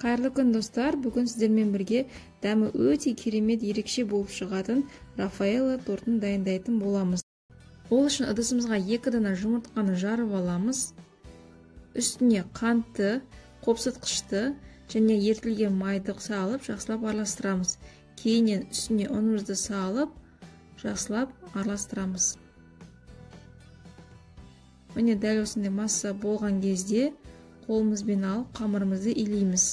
Қайырлы күн, достар! Бүгін сіздермен бірге дәмі өте керемет, ерекше болып шығатын Рафаэлло тортын дайындайтын боламыз. Ол үшін ыдысымызға 2 дана жұмыртқаны жарып аламыз. Үстіне қантты, қопсытқышты және ерітілген майды салып, жақсылап араластырамыз. Кейіннен үстіне ұнымызды салып, жақсылап араластырамыз. Міне, дәл осындай масса болған кезде қолымызбен алып қамырымызды илейміз.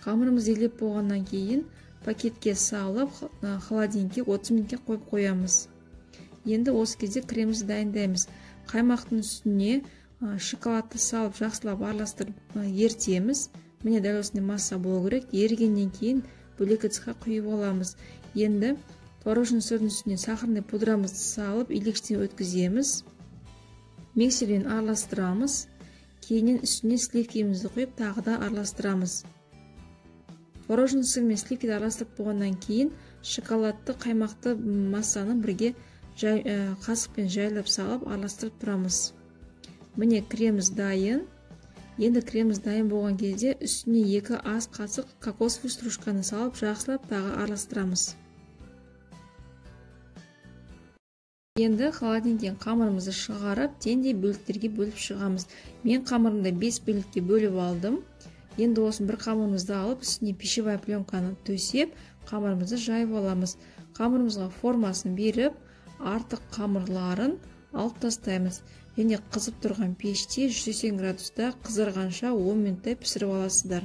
Қамырымызды илеп болғаннан кейін пакетке салып, холодильникке 30 минутке қойып қоямыз. Енді осы кезде кремімізді дайындаймыз. Қаймақтың үстіне шоколадты салып, жақсылап араластырып ерітеміз. Міне, дәл осындай масса болу керек. Ерігеннен кейін бөлек ыдысқа құйып аламыз. Енді творожный сырдың үстіне сахарный пудрамызды салып, илегіштен өткіземіз. Миксермен араластырамыз. Кейіннен үстіне сливкимізді құйып, тағы да араластырамыз. Творожный сыр мен сливкиді араластырып болғаннан кейін шоколадты, қаймақты массаны бірге қасықпен жайлап салып, араластырып тұрамыз. Міне, креміміз дайын. Енді креміміз дайын болған кезде үстіне 2 ас қасық кокосовый стружканы салып, жақсылап тағы араластырамыз. Енді холодильниктен қамырымызды шығарып, теңдей бөліктерге бөліп шығамыз. Мен қамырымды 5 бөлікке бөліп алдым. Енді осын бір қамырымызды алып, үстіне пищевая пленканы төсеп, қамырымызды жайып аламыз. Қамырымызға формасын беріп, артық қамырларын алып тастаймыз. Және қызып тұрған пеште 180 градуста қызарғанша 10 минуттай пісіріп аласыздар.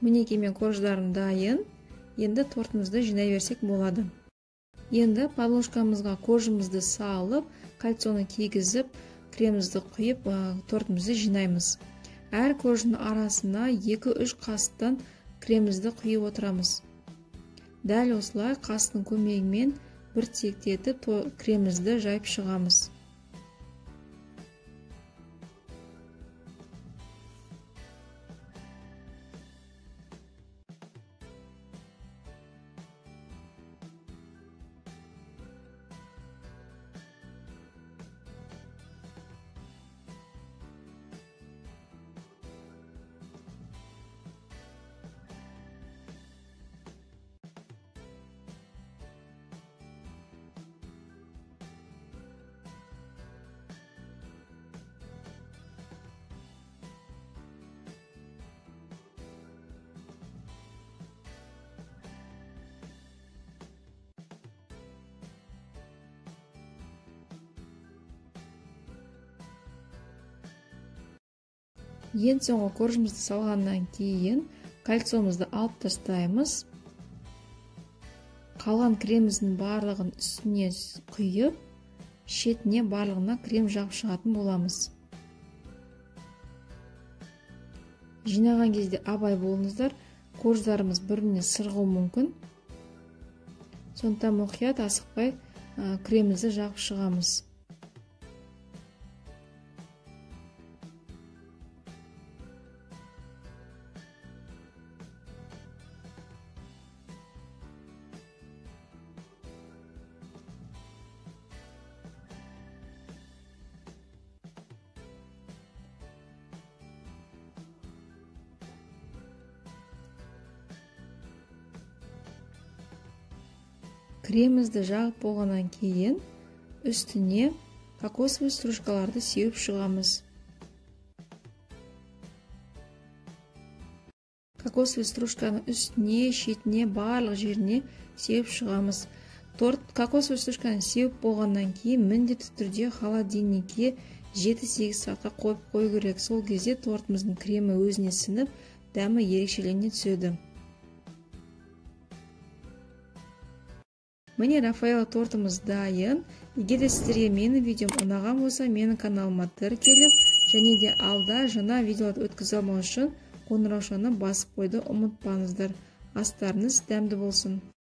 Мінекей, мен корждарым дайын. Енді тортымызды жинай берсек болады. Енді подложкамызға коржымызды салып, кольцоны кигізіп, кремімізді құйып, тортымызды жинаймыз. Әр коржының арасына 2-3 қасықтан кремімізді құйып отырамыз. Дәл осылай қасықтың көмегімен бір тектетіп кремімізді жайып шығамыз. Ең соңғы коржымызды салғаннан кейін кольцомызды алып тастаймыз. Қалған креміміздің барлығын үстіне құйып, шетіне барлығына крем жағып шығатын боламыз. Жинаған кезде абай болыңыздар, корждарымыз бір-біріне сырғуы мүмкін. Сондықтан мұқият, асықпай кремімізді жағып шығамыз. Кремімізді жағып болғаннан кейін үстіне кокосовый стружкаларды сеуіп шығамыз. Кокосовый стружканы үстіне, шетіне, барлық жеріне сеуіп шығамыз. Торт кокосовый стружканы сеуіп болғаннан кейін міндетті түрде холодильникке 7-8 сағатқа қойып қою керек. Сол кезде тортымыздың кремі өзіне сіңіп, дәмі ерекшелене түседі. Міне, Рафаэлло тортымыз дайын. Егер де сіздерге менің видеом ұнаған болса, менің каналыма тіркеліп, және де алда жаңа видеоларды өткізе алмау үшін қоңыраушаны басып қоюды ұмытпаңыздар. Астарыңыз дәмді болсын.